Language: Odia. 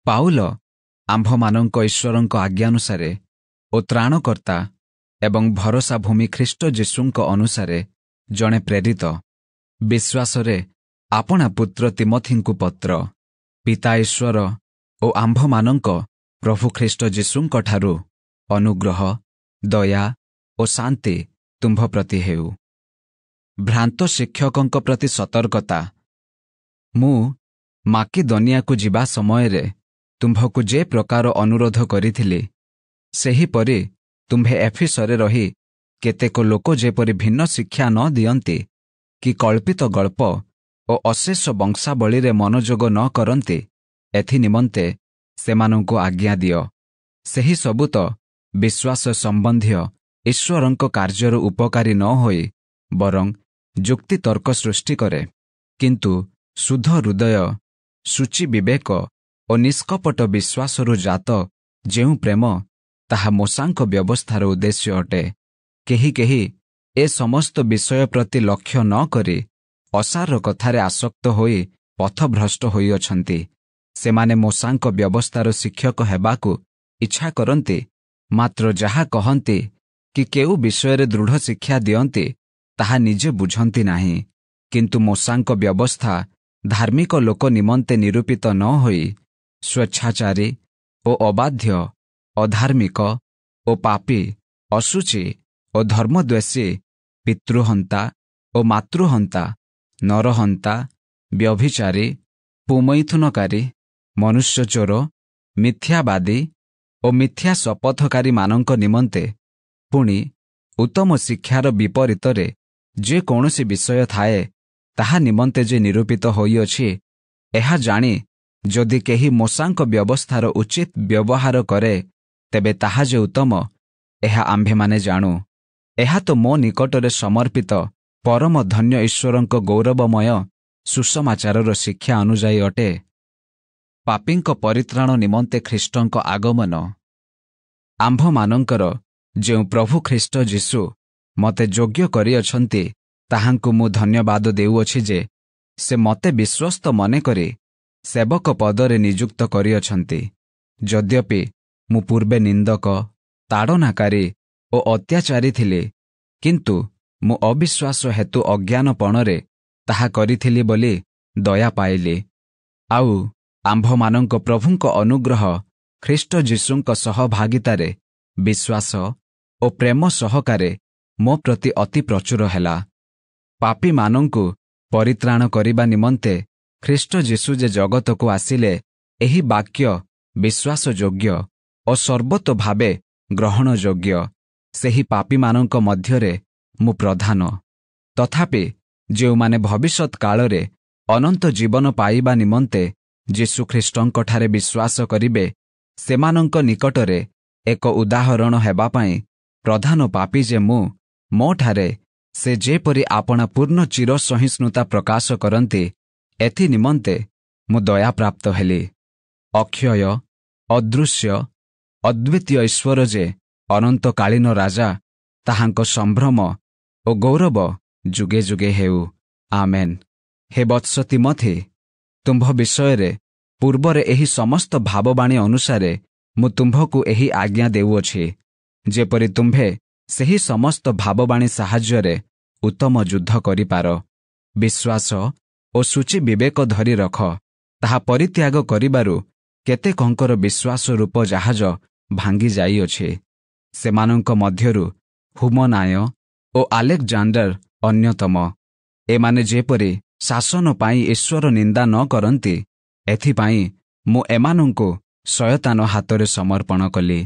ପାଉଲ ଆମ୍ଭମାନଙ୍କ ଈଶ୍ୱରଙ୍କ ଆଜ୍ଞାନୁସାରେ ଓ ତ୍ରାଣକର୍ତ୍ତା ଏବଂ ଭରସା ଭୂମି ଖ୍ରୀଷ୍ଟ ଯୀଶୁଙ୍କ ଅନୁସାରେ ଜଣେ ପ୍ରେରିତ, ବିଶ୍ୱାସରେ ଆପଣା ପୁତ୍ର ତିମଥିଙ୍କୁ ପତ୍ର। ପିତା ଈଶ୍ୱର ଓ ଆମ୍ଭମାନଙ୍କ ପ୍ରଭୁ ଖ୍ରୀଷ୍ଟ ଯୀଶୁଙ୍କଠାରୁ ଅନୁଗ୍ରହ, ଦୟା ଓ ଶାନ୍ତି ତୁମ୍ଭ ପ୍ରତି ହେଉ। ଭ୍ରାନ୍ତ ଶିକ୍ଷକଙ୍କ ପ୍ରତି ସତର୍କତା। ମୁଁ ମାକିଦନିଆକୁ ଯିବା ସମୟରେ ତୁମ୍ଭକୁ ଯେ ପ୍ରକାର ଅନୁରୋଧ କରିଥିଲି, ସେହିପରି ତୁମ୍ଭେ ଏଫିସରେ ରହି କେତେକ ଲୋକ ଯେପରି ଭିନ୍ନ ଶିକ୍ଷା ନ ଦିଅନ୍ତି କି କଳ୍ପିତ ଗଳ୍ପ ଓ ଅଶେଷ ବଂଶାବଳୀରେ ମନୋଯୋଗ ନ କରନ୍ତି, ଏଥି ନିମନ୍ତେ ସେମାନଙ୍କୁ ଆଜ୍ଞା ଦିଅ। ସେହି ସବୁ ତ ବିଶ୍ୱାସ ସମ୍ବନ୍ଧୀୟ ଈଶ୍ୱରଙ୍କ କାର୍ଯ୍ୟର ଉପକାରୀ ନ ହୋଇ ବରଂ ଯୁକ୍ତିତର୍କ ସୃଷ୍ଟି କରେ। କିନ୍ତୁ ଶୁଦ୍ଧ ହୃଦୟ, ଶୁଚି ବିବେକ ଓ ନିଷ୍କପଟ ବିଶ୍ୱାସରୁ ଜାତ ଯେଉଁ ପ୍ରେମ, ତାହା ମୋଶାଙ୍କ ବ୍ୟବସ୍ଥାର ଉଦ୍ଦେଶ୍ୟ ଅଟେ। କେହି କେହି ଏ ସମସ୍ତ ବିଷୟ ପ୍ରତି ଲକ୍ଷ୍ୟ ନ କରି ଅସାର କଥାରେ ଆସକ୍ତ ହୋଇ ପଥଭ୍ରଷ୍ଟ ହୋଇଅଛନ୍ତି। ସେମାନେ ମୋଶାଙ୍କ ବ୍ୟବସ୍ଥାର ଶିକ୍ଷକ ହେବାକୁ ଇଚ୍ଛା କରନ୍ତି, ମାତ୍ର ଯାହା କହନ୍ତି କି କେଉଁ ବିଷୟରେ ଦୃଢ଼ ଶିକ୍ଷା ଦିଅନ୍ତି, ତାହା ନିଜେ ବୁଝନ୍ତି ନାହିଁ। କିନ୍ତୁ ମୋଶାଙ୍କ ବ୍ୟବସ୍ଥା ଧାର୍ମିକ ଲୋକ ନିମନ୍ତେ ନିରୂପିତ ନ ହୋଇ ସ୍ୱେଚ୍ଛାଚାରୀ ଓ ଅବାଧ୍ୟ, ଅଧାର୍ମିକ ଓ ପାପୀ, ଅଶୁଚି ଓ ଧର୍ମଦ୍ୱେଷୀ, ପିତୃହନ୍ତା ଓ ମାତୃହନ୍ତା, ନରହନ୍ତା, ବ୍ୟଭିଚାରୀ, ପୁମୈଥୁନକାରୀ, ମନୁଷ୍ୟଚୋର, ମିଥ୍ୟାବାଦୀ ଓ ମିଥ୍ୟା ଶପଥକାରୀମାନଙ୍କ ନିମନ୍ତେ, ପୁଣି ଉତ୍ତମ ଶିକ୍ଷାର ବିପରୀତରେ ଯେକୌଣସି ବିଷୟ ଥାଏ, ତାହା ନିମନ୍ତେ ଯେ ନିରୂପିତ ହୋଇଅଛି, ଏହା ଜାଣି ଯଦି କେହି ମୋଶାଙ୍କ ବ୍ୟବସ୍ଥାର ଉଚିତ ବ୍ୟବହାର କରେ, ତେବେ ତାହା ଯେ ଉତ୍ତମ, ଏହା ଆମ୍ଭେମାନେ ଜାଣୁ। ଏହା ତ ମୋ ନିକଟରେ ସମର୍ପିତ ପରମ ଧନ୍ୟ ଈଶ୍ୱରଙ୍କ ଗୌରବମୟ ସୁସମାଚାରର ଶିକ୍ଷା ଅନୁଯାୟୀ ଅଟେ। ପାପୀଙ୍କ ପରିତ୍ରାଣ ନିମନ୍ତେ ଖ୍ରୀଷ୍ଟଙ୍କ ଆଗମନ। ଆମ୍ଭମାନଙ୍କର ଯେଉଁ ପ୍ରଭୁ ଖ୍ରୀଷ୍ଟ ଯୀଶୁ ମୋତେ ଯୋଗ୍ୟ କରିଅଛନ୍ତି, ତାହାଙ୍କୁ ମୁଁ ଧନ୍ୟବାଦ ଦେଉଅଛି ଯେ ସେ ମୋତେ ବିଶ୍ୱସ୍ତ ମନେକରି ସେବକ ପଦରେ ନିଯୁକ୍ତ କରିଅଛନ୍ତି। ଯଦ୍ୟପି ମୁଁ ପୂର୍ବେ ନିନ୍ଦକ, ତାଡ଼ନାକାରୀ ଓ ଅତ୍ୟାଚାରୀ ଥିଲି, କିନ୍ତୁ ମୁଁ ଅବିଶ୍ୱାସ ହେତୁ ଅଜ୍ଞାନପଣରେ ତାହା କରିଥିଲି ବୋଲି ଦୟା ପାଇଲି। ଆଉ ଆମ୍ଭମାନଙ୍କ ପ୍ରଭୁଙ୍କ ଅନୁଗ୍ରହ ଖ୍ରୀଷ୍ଟ ଯୀଶୁଙ୍କ ସହଭାଗିତାରେ ବିଶ୍ୱାସ ଓ ପ୍ରେମ ସହକାରେ ମୋ ପ୍ରତି ଅତି ପ୍ରଚୁର ହେଲା। ପାପୀମାନଙ୍କୁ ପରିତ୍ରାଣ କରିବା ନିମନ୍ତେ ଖ୍ରୀଷ୍ଟ ଯୀଶୁ ଯେ ଜଗତକୁ ଆସିଲେ, ଏହି ବାକ୍ୟ ବିଶ୍ୱାସଯୋଗ୍ୟ ଓ ସର୍ବତୋଭାବେ ଗ୍ରହଣଯୋଗ୍ୟ। ସେହି ପାପୀମାନଙ୍କ ମଧ୍ୟରେ ମୁଁ ପ୍ରଧାନ। ତଥାପି ଯେଉଁମାନେ ଭବିଷ୍ୟତ କାଳରେ ଅନନ୍ତ ଜୀବନ ପାଇବା ନିମନ୍ତେ ଯୀଶୁଖ୍ରୀଷ୍ଟଙ୍କଠାରେ ବିଶ୍ୱାସ କରିବେ, ସେମାନଙ୍କ ନିକଟରେ ଏକ ଉଦାହରଣ ହେବା ପାଇଁ ପ୍ରଧାନ ପାପୀ ଯେ ମୁଁ, ମୋଠାରେ ସେ ଯେପରି ଆପଣା ପୂର୍ଣ୍ଣ ଚିରସହିଷ୍ଣୁତା ପ୍ରକାଶ କରନ୍ତି, ଏଥି ନିମନ୍ତେ ମୁଁ ଦୟାପ୍ରାପ୍ତ ହେଲି। ଅକ୍ଷୟ, ଅଦୃଶ୍ୟ, ଅଦ୍ୱିତୀୟ ଈଶ୍ୱର ଯେ ଅନନ୍ତକାଳୀନ ରାଜା, ତାହାଙ୍କ ସମ୍ଭ୍ରମ ଓ ଗୌରବ ଯୁଗେ ଯୁଗେ ହେଉ। ଆମେନ୍। ହେ ବତ୍ସ ତିମଥି, ତୁମ୍ଭ ବିଷୟରେ ପୂର୍ବରେ ଏହି ସମସ୍ତ ଭାବବାଣୀ ଅନୁସାରେ ମୁଁ ତୁମ୍ଭକୁ ଏହି ଆଜ୍ଞା ଦେଉଅଛି, ଯେପରି ତୁମ୍ଭେ ସେହି ସମସ୍ତ ଭାବବାଣୀ ସାହାଯ୍ୟରେ ଉତ୍ତମ ଯୁଦ୍ଧ କରିପାର। ବିଶ୍ୱାସ ଓ ଶୁଚି ବିବେକ ଧରି ରଖ। ତାହା ପରିତ୍ୟାଗ କରିବାରୁ କେତେକଙ୍କର ବିଶ୍ୱାସ ରୂପ ଜାହାଜ ଭାଙ୍ଗି ଯାଇଅଛି। ସେମାନଙ୍କ ମଧ୍ୟରୁ ହୁମନାୟ ଓ ଆଲେକ୍ଜାଣ୍ଡର ଅନ୍ୟତମ। ଏମାନେ ଯେପରି ଶାସନ ପାଇଁ ଈଶ୍ୱର ନିନ୍ଦା ନ କରନ୍ତି, ଏଥିପାଇଁ ମୁଁ ଏମାନଙ୍କୁ ଶୟତାନ ହାତରେ ସମର୍ପଣ କଲି।